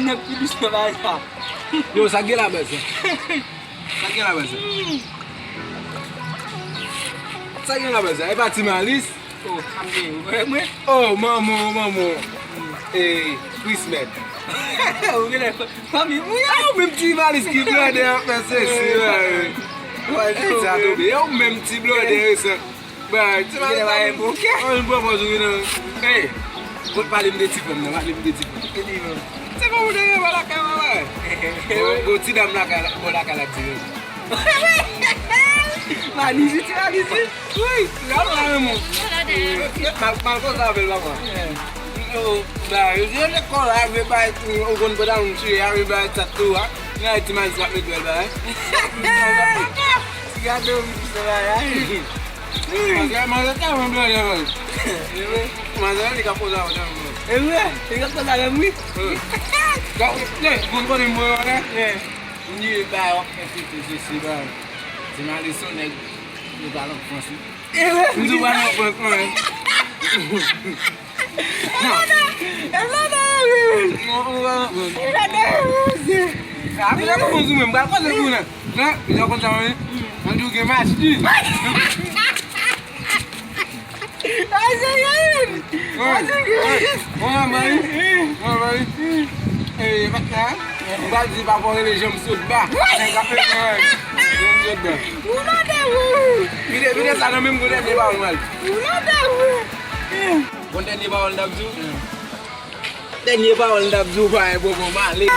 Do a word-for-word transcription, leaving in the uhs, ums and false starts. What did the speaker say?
Nèg ki dous nan bagay sa. Yo, sa gen la bèl sa. Sa gen la bèl sa. Sa gen la bèl sa. E pa Ti Malis. Oh, ap gen, ou wè mwen? Oh, manman, manman. E, Christmas. Ou gen fanmi mwen. A, ou menm Ti Malis ki blòdè ap fè sesi, wè. Wè, sa tonbe. E ou menm ti blòdè resan. Bay, ti bagay sa, mwen pran pòz ou nan. Ey, kot pale m de ti fanm nan, pale m de ti fanm. Ki ti fanm? Ti fanm ou te gen bò lakay mwen, bay. Bon, bon, ti dam lakay, bò lakay la, ti dam. Manisi, ti Manisi. Wi, la, la, renmen. Mal, mal konsa avè l, papa. Yo, bay, yo lekòl la, yo bay, ou konn pantalon m chire, yo bay sa tou, a. Nan ti Manisi ap met bèl bagay. Ti gade w, ti bagay. Manzè, manzè tèlman blòdè, man. E vre? Manzè, li ka poze avè w tèlman blòdè. E vre? Li ka poze avè m, wi. Donk, moun konnen m blòdè. M di, bay, w ap fè fete, sesi, bay. Ti Malis se yon nèg, li pale an fransè. E vre? M di, w pale an fransè, man. Elana! Elana! Elana! Api la kòmanse menm, pral koze pou nan. Nan, jan konn sa mwen. Mwen di w gen machi. Ayi, ayi, ayi. Mwen mari. Mwen mari. E, mèt la. M pral di papa rele janm sot ba. Nèg ap fè mwen. Janm sot ba. Ou mande ou. Vide, vide sa nan menm gwo dènye ba ou mal. Ou mande ou. Bon, dènye pawòl n ap di w. Dènye pawòl n ap di w, pa gen pwoblèm, ale.